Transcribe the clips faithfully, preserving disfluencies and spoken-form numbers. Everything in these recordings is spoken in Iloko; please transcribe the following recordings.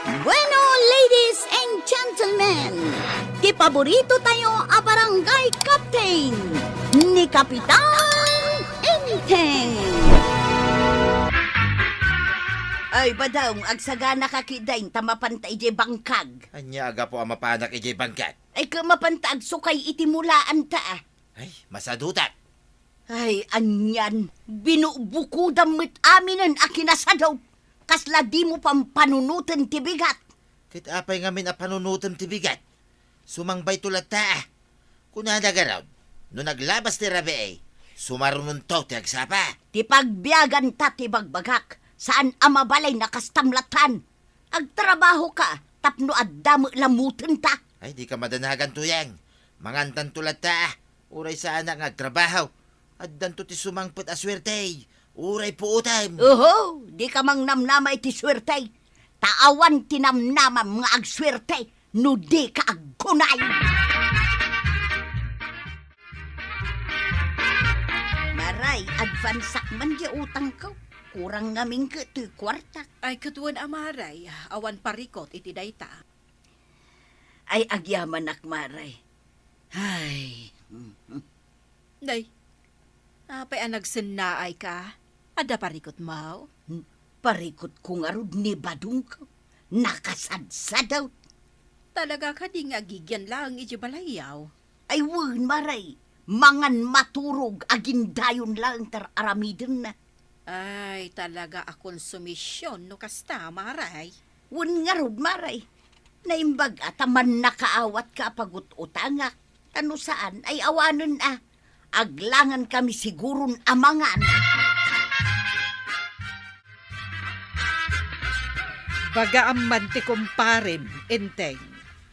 Bueno, ladies and gentlemen, ti paborito tayo a barangay captain, ni Kapitan Enteng. Ay, Badong, agsagana ka kitaen ta mapanta idiay bangkag. Ania a gapu a mapanak idiay bangkag? Ay, ka mapanta agsukay iti mulaanta, ah. Ay, masadutak. Ay, anian, binubukodam met aminen a kinasadut. Kasla dimo pampanunoten ti bigat. Ket apay ngamin a panunotem ti bigat? Sumangbayto latta, ah. Kunada garud, no naglabas ti rabii, sumarunonto ti agsapa. Ti pagbiaganta ti bagbagak, saan a mabalin a kastam lattan. Agtrabahoka tapno adda met lamutenta. Ay, dika madanagan, Tuyang. Mangantanto latta, ah. Uray saanak nga agtrabaho, addanto ti sumangpet a suerte, uray puotem. Oho, dika mangnamnama iti suerte. Ta awan ti namnamam nga agsuerte no dika aggunay. Maray, advanceak man diay utangko. Kurang ngamin ket toy kuartak. Ay, ket wen a, Maray, awan parikut iti dayta. Ay, agyamanak, Maray. Ay. Nay, apay a nagsennaayka? Adda parikutmo? Hmm, parikutko ngarud ni Badongko. Nakasadsadut. Talaga kadi nga agigian laeng idiay balayyo? Ay wen, Maray. Mangan, maturog, agindayon laeng ti ar-aramidenna. Ay, talaga a konsumision no kasta, Maray. Wen ngarud, Maray. Naimbag a ta mannakaawatka a pagut-utangak. Ta no saan, ay awanen a. Aglangankami siguron a mangan. Bagaam man ti kumparem, Enteng.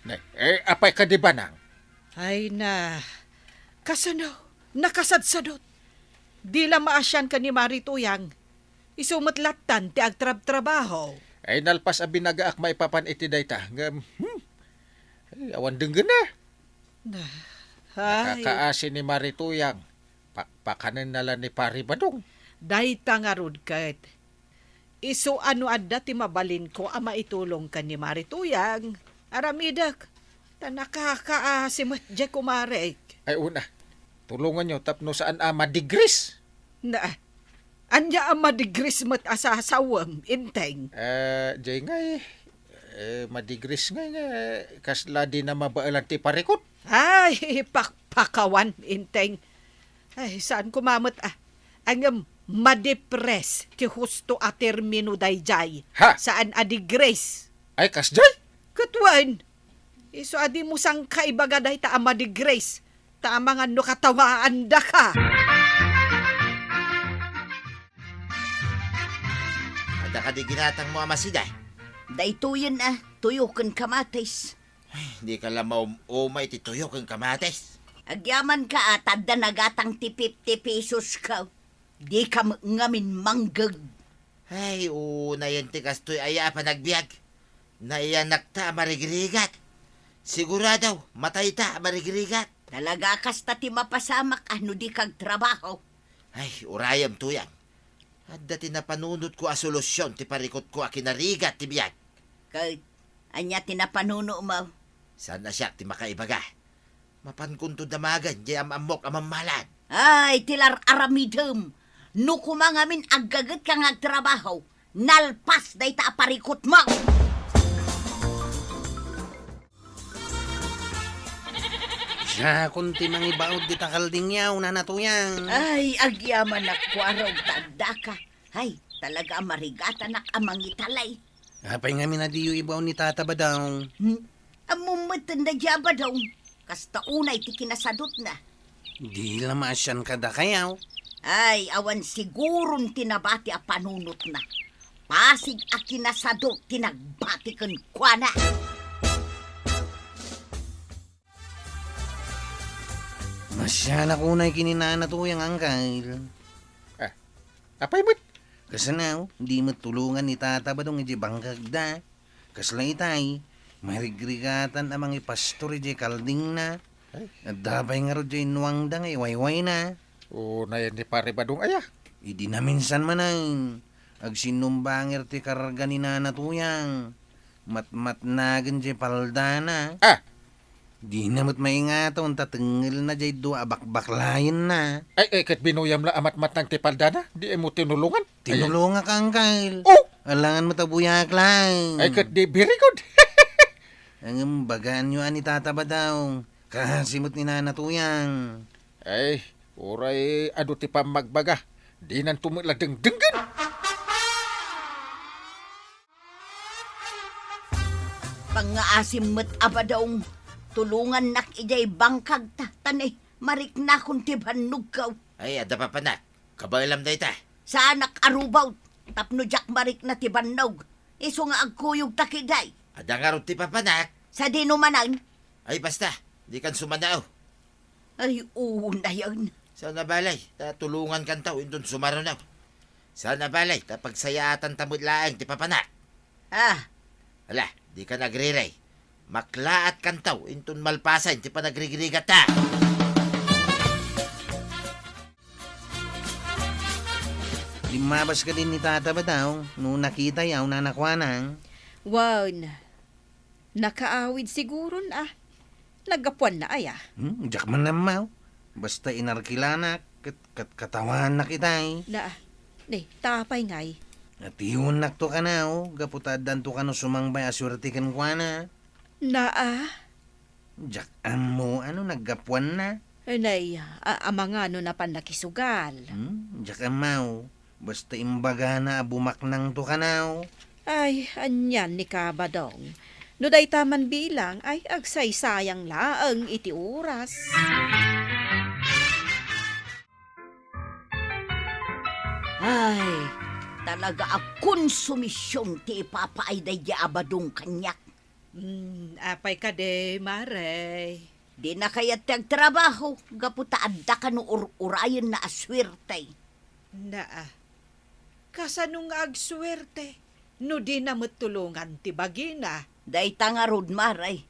Ne, eh, apay kadi, Banang? Ay na, kasano? Nakasadsadut. Di la maasian ken ni Mari Tuyang. Isu met lattan ti agtrabtrabaho. Ay, nalpas a binagaak maipapan iti dayta, ngem, hmm, ay, awan denggena. Na, ay. Nakakaasi ni Mari Tuyang. Pakpakanenna la ni Pari Badong. Dayta ngarud ket. Isu a no adda ti mabalinko a maitulong ken ni Mari Tuyang, aramidek. Ta nakakaasi met diay kumarek. Ay, una, tulonganyo tapno saan a madigris. Na, ania a madigris met a sasawem, Enteng? Eh, diay ngay, eh, madigris ngay nga kasla dina mabaelan ti parikut. Ay, pakpakawan, Enteng. Ay, saan koma met, ah. Ngem madipres ti husto a termino daydiay. Ha? Saan a digris. Ay, kasdiay? Ket wen, isu a dimo sangkaibaga dayta a madigris, ta amangan no katawaandaka. Adda kadi ginatangmo a masida? Daytoyen a, tuyo ken kamatis. Ay, dika la maum-uma iti tuyo ken kamatis. Agyamanka a, ta adda nagatang ti fifty pesos ka. Dika met ngamin manggeg. Ay, unayen ti kastoy aya a panagbiag. Naiyanakta a marigrigat. Sigurado, matayta a marigrigat. Talaga kasta ti mapasamak a no dika agtrabaho. Ay, urayem, Tuyang. Adda ti napanunotko a solusion ti parikutko a kinarigat ti biag. Ket ania ti napanunomo? Saan a siak ti makaibaga. Mapankonto damagen diay am-ammok a mammalad. Ay, ti lar-aramidem. No koma ngamin aggagetka nga agtrabaho, nalpas dayta a parikutmo. Siakon ti mangibaud dita kaldingyaw, Nana Tuyang. Ay, agyamanak, kuarog, ta addaka. Ay, talaga a marigatanak a mangitalay. Apay ngamin a diyo ibaon ni Tata Badong? Hmm? Ammom met ti daydiay a Badong. Kasta unay ti kinasadutna. Di la maasian kadakayo. Ay, awan siguron ti nabati a panunotna. Pasig a kinasadut ti nagbati kenkuana. Maasianak unay ken ni Nana Tuyang, Angkel. Ah, apay met? Kasano, di met tulongan ni Tata Badong idiay bangkagda. Kasla itay, marigrigatan a mangipastor idiay kaldingna. Ay. Adda pay ngarud diay innuangda nga iwaywayna. Unayen ni Pare Badong aya? Idi naminsan manen, agsinnumbanger ti karga ni Nana Tuyang. Matmatnagen jay paldana. Ah! Dina met maingaton ta tengngelna jay dua a bakbaklayenna. Ay, ay, ket binuyam la a matmatnag ti paldana? Di mo tinulongan? Ay. Tinulongak, Angkel. Oh! Alangan met a buyak laeng. Ay, ket di, very good. Ngem bagaanyo a ni Tata Badong. Kaasi met ni Nana Tuyang. Ay, uray adu ti pammagbaga. Dinanto met la dengdenggen. Pangngaasim met a Badong, tulongannak idiay bangkagta, ta ne, mariknakon ti bannogko. Ay, adda papanak, kabaelam dayta. Saanak a rubaw, tapno diak marikna ti bannog, isu nga agkuyogta ketdi. Adda ngarud ti papanak. Sadino manen? Ay, basta, dikan sumanao. Ay, unayen. Saan a balay, ta tulongankanto inton sumaruno. Saan a balay, ta pagsayaatanta met laeng ti papanak. Ah. Ala, dika nagriray. Maklaatkanto inton malpasen ti panagrigrigatta. Limmabas kadin ni Tata Badong, no nakitayo, nanakuanang. Wen, nakaawid siguron a. Naggapuanna aya? Hmm, diak man ammo. Basta inarkilanak, ket, ket katawanak itay. Na, ne, ta apay ngay? Atiyonnakto kano, gapu ta addanto kano sumangbay a suerte kenkuana. Naa? Diak ammo no naggapuanna. Nay, a-, amangan no napan nakisugal. Hmm, diak ammo. Basta imbagana a bumaknangto kano. Ay, anian ni Kabadong. No dayta man bilang, ay agsaysayang laeng iti oras. Ay, talaga a konsumision ti ipapaay daydi a Badong kaniak. Hmm, apay kadi, Mare? Dina kayat ti agtrabaho, gapu ta adda kano ur-urayenna a suerte. Naa, kasano nga agsuerte no dina met tulongan ti bagina? Dayta ngarud, Mare,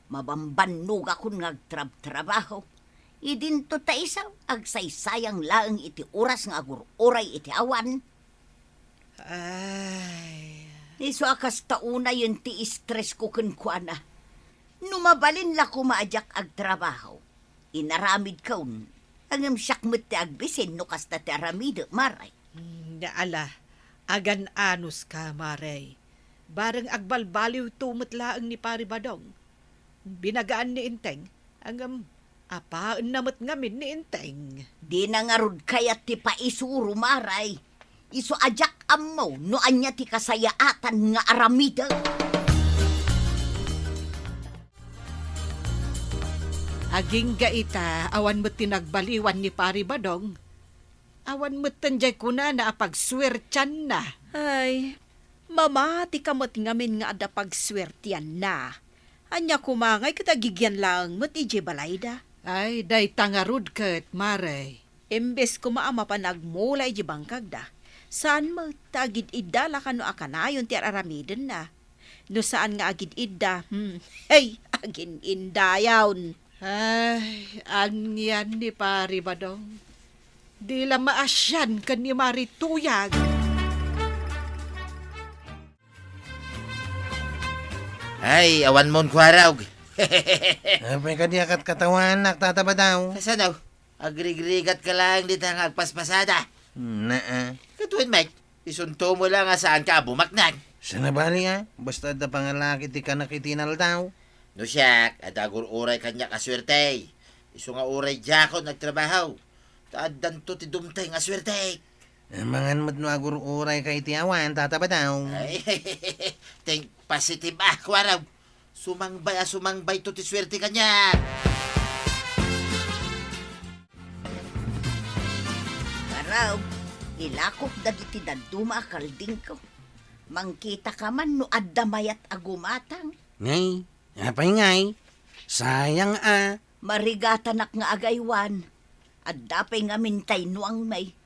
mabambannogakon nga agtrabtrabaho. Idinto ta isu, agsaysayang laeng iti oras nga agur-uray iti awan. Ay. Isu a kasta unayen ti stress ko kenkuana. No mabalin la koma a diak agtrabaho, inaramidkon, ngem siak met ti agbisin no kasta ti aramidek, Mare. Hmm, ala, agan-anos ka, Mare. Bareng agbalbaliwto met laeng ni Pari Badong. Binagaan ni Enteng, ngem apaenna met ngamin ni Enteng. Dina ngarud kayat ti paisuro, Mare. Isu a diak ammo no ania ti kasayaatan nga aramidek. Agingga ita, awan met ti nagbaliwan ni Pari Badong. Awan metten diay kunana a pagsuertianna. Ay, mamati ka met ngamin nga adda pagsuertianna. Ania koma ngay ket agigian laeng met idiay balayda? Ay, dayta ngarud ket, Mare. Imbes koma a mapan agmula idiay bangkagda, saan met ta agid-idda la kano a kanayon ti ar-aramidenna. No saan nga agid-idda, hmm, hey, agin-indayon. Ay, anian ni Pari Badong. Di la maasian ken ni Mari Tuyang. Ay, awan mon kuarog. Apay kadi a katkatawanak, Tata Badong? Kasano? Agrigrigat ka laeng dita nga agpaspasada. Naa. Ket wen met, isunto mo la nga saanka a bumaknang. Saan a bali a, basta adda pangalaki ti kanak iti inaldaw. No siak, adda agur-uray kaniak a suerte. Isu nga uray diakon agtrabaho. Ta addanto ti dumteng a suerte. Amangan met no agur-uray ka iti awan, Tata Badong. Ay, think positive a, kuarog. Sumangbay a sumangbayto ti suerte kaniak. Kuarog, ilakok dagiti dadduma a kaldingko. Mangkita ka man no adda mayat a gumatang. Ngay, apay ngay? Sayang a. Marigatanak nga agaywan. Adda pay ngamin tay nuangmi.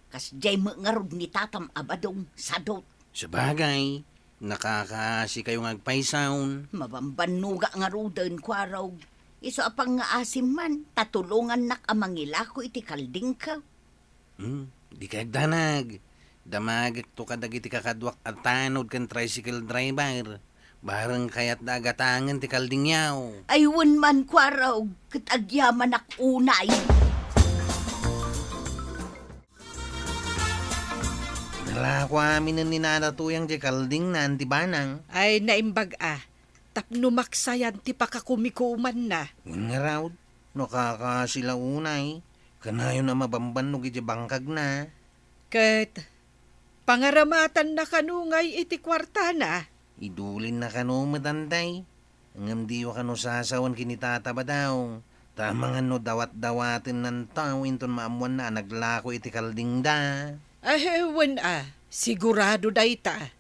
Kasdiay met ngarud ni Tatam a Badong, sadut. Sabagay, nakakaasikayo nga agpaysaon. Mabambannoga ngaruden, kuarog. Isu a pangngaasim man, ta tulongannak a mangilako iti kaldingko. Hmm, dika agdanag. Damagekto kadagiti kakaduak a tanod ken tricycle driver. Bareng kayatda a gatangen ti kaldingyaw. Ay, wen man, Kuarog, ket agyamanak unay. Nalako aminen ni Nana Tuyang diay kaldingna, Anti Banang. Ay, naimbag a. Tapno maksayan ti pakakumikumanna. Wen ngarud, no kakasi la unay, kanayon a mabambannog idiay bangkagna. Ket pangaramatanna kano ngay iti kuartana? Idulinna kano met, Anti. Ngem diyo kano sasawen ken ni Tata Badong, ta amangan no dawatdawatennanto inton maammoanna a naglako iti kaldingda. Ay, wen a, sigurado dayta.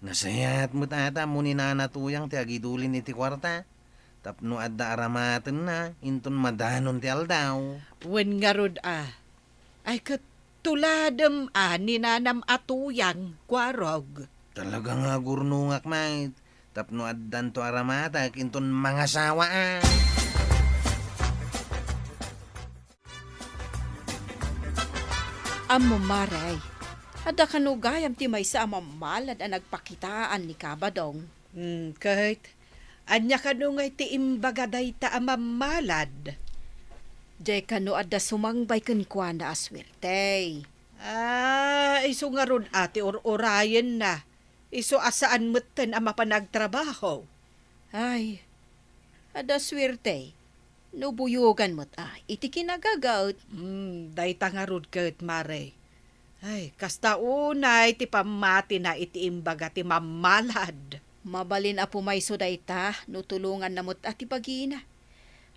Nasayaat met a ta ammo ni Nana Tuyang ti agidulin iti kuarta, tapno adda aramatenna inton madanon ti aldaw. Wen ngarud a. Ay, ket tuladem a ni Nanam a Tuyang, Kuarog. Talaga nga agurnongak met, tapno addanto aramatek inton mangasawa a. Ammom, Mare, adda kano gayam ti maysa a mammalad a nagpakitaan ni Kabadong? Hmm, ket ania kano ngay ti imbaga dayta a mammalad? Diay kano adda sumangbay kenkuana a suerte. Ah, isu ngarud a ti ur-urayenna. Isu a saan metten a mapan agtrabaho. Ay, adda suerte. No buyogan met a iti kinagaget. Hmm, dayta ngarud ket, Mare. Ay, kasta unay ti pammatina iti imbaga ti mammalad. Mabalin a pumayso dayta no tulonganna met a ti bagina.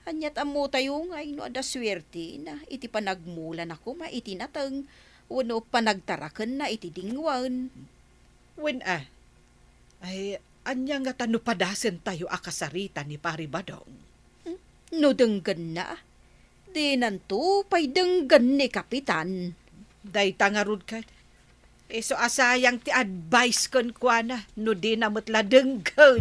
Aniat ammotayo ngay no adda suertena iti panagmulana koma iti nateng wenno panagtarakenna iti dingwen. Wen a. Ay, ania ngata no padasentayo a kasarita ni Pari Badong? Hmm? No denggenna, dinanto pay denggen ni Kapitan. Dayta ngarud ket, isu a sayang ti advice kenkuana no dina met la denggen.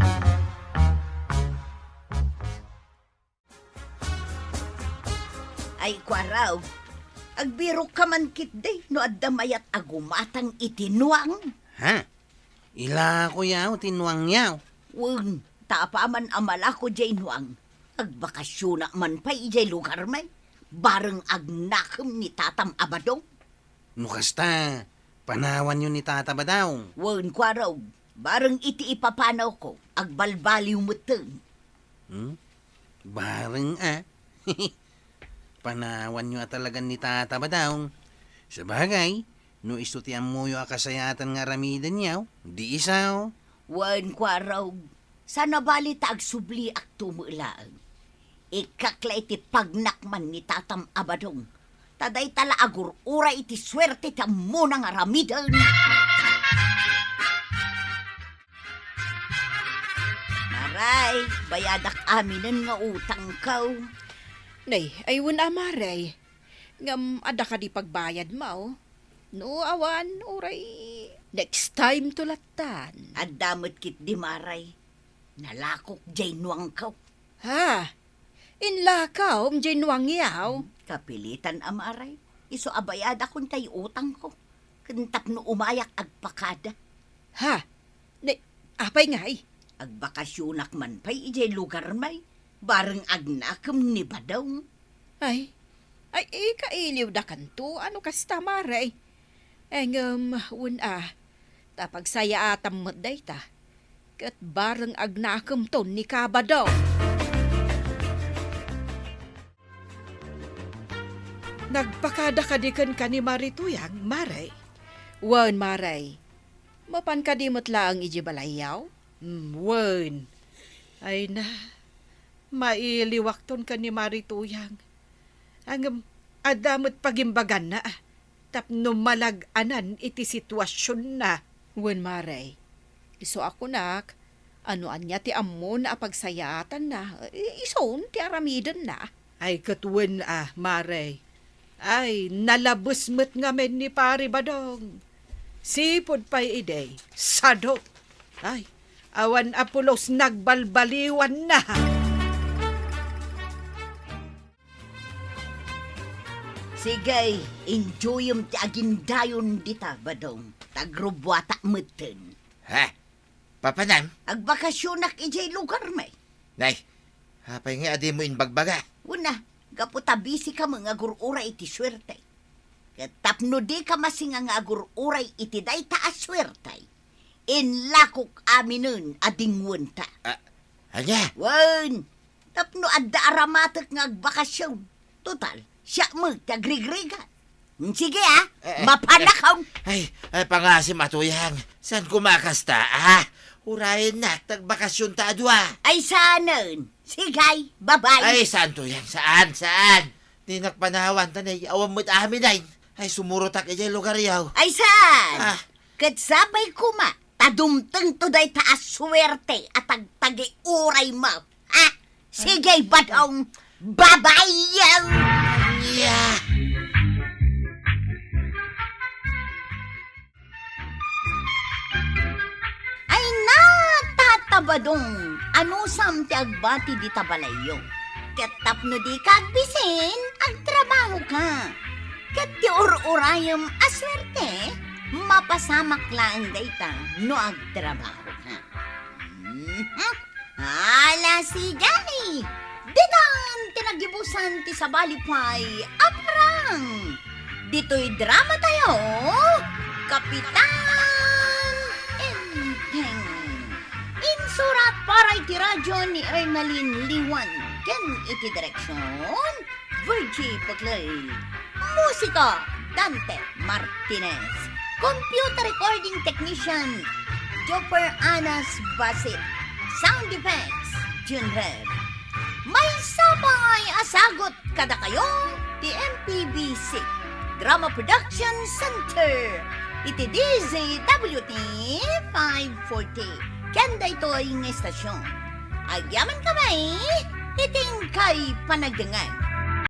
Ay, Kuarog, agbirokka man ketdi no adda mayat a gumatang iti nuang. Ha? Ilakoyaw ti nuangyaw? Wen, ta apaman a malako diay nuang, agbakasionak man pay idiay lugarmi, bareng agnakem ni tatam a badong. No kasta, panawanyo ni Tata Badong. Wen, Kuarog, bareng iti ipapanawko, agbalbaliw metten. Hmm? Bareng a. Panawanyo a talagan ni Tata Badong. Sabagay, no isu ti ammoyo a kasayaatan nga aramidenyo, di isu. Wen, Kuarog, saan a bali ta agsubliakto met laeng. Ikkak la iti pagnak man ni tatam a badong. Ta dayta la agur-uray iti suerte ti ammona nga aramiden. Maray, bayadak aminen nga utangko. Nay, ay wen a, Maray. Ngem adda kadi pagbayadmo? No awan, uray next time to lattan. Adda met ketdi, Maray. Nalakok diay nuangko. Ha? Inlakaw diay nuangyaw? Hmm, kapilitan a, Maray. Isu a bayadakon tay utangko. Ken tapno umayak agpakada. Ha? Ne, apay ngay? Agbakasionak man pay idiay lugarmi, bareng agnakem ni Badong. Ay, ay, ikailiwdakanto, a no kasta, Maray. Ngem, wen a, ta pagsayaatam met dayta, ket bareng agnakemton ni Kabadong. Nagpakada kadi kenka ni Marituyang, Maray? Wen, Maray. Mapan kadi met laeng idiay balayyaw? Hmm, wen. Ay na, mailiwakton ken ni Marituyang. Ngem, adda met pagimbaganna, ah, tapno malag-anan iti situasionna. Wen, Maray. Isu a kunak, a no ania ti ammona a pagsayaatanna, i-, isun ti aramidenna. Ay, ket wen a, Maray. Ay, nalabes met ngamin ni Pari Badong. Sipud pay idi, sado. Ay, awan a pulos nagbalbaliwanna. Sige, enjoyem ti agindayon dita, Badong. Tagrubuatak metten. Ha? Papanam? Agbakasionak idiay lugarmi. Nay, apay nga a dimo imbagbaga? Una, gapu ta busy ka met nga agur-uray iti suerte. Ket tapno dika masinga nga agur-uray iti dayta a suerte, inlakok aminen a dingwenta. Ah, ania? Wen, tapno adda aramatek nga agbakasion. Total, siak met ti agrigrigat. Sige, ah, Eh, eh, mapanakon. Ay, ay, pangasim a Tuyang. Saan koma kasta, ah? Urayennak ti agbakasionta a dua. Ay, saanen. Sige, bye-bye. Ay, saan, Tuyang? Saan? Saan? Dinak panawan, ta nay, awan met amin ay. Ay, sumurotak idiay lugaryo. Ay, saan? Ah. Ket sapay koma, ta dumtengto dayta a suerte a tagtagiuraymo. Ha? Sige, Badong. Bye-bye. Yeah. Ay, na, Tata Badong, anusam ti agbati dita balayyo? Ket tapno dika agbisin, agtrabahoka. Ket ti ur-urayem a suerte, mapasamak laeng dayta no agtrabahoka. Mhm. Ala, sige! Ditan ti nagibusan ti sabali pay a parang. Ditoy dramatayo, Kapitan Enteng. Insurat para iti radyo ni Ernalyn Liwan ken iti direksion, Virgie Paclay. Musika, Dante Martinez. Computer recording technician, Jopper Anas Basit. Sound effects, Jun Red. Maysa pay a sagut kadakayo ti M P B C Drama Production Center iti D Z W T five forty. Ken daytoy nga estasion, agyamankami iti inkay panagdengngeg.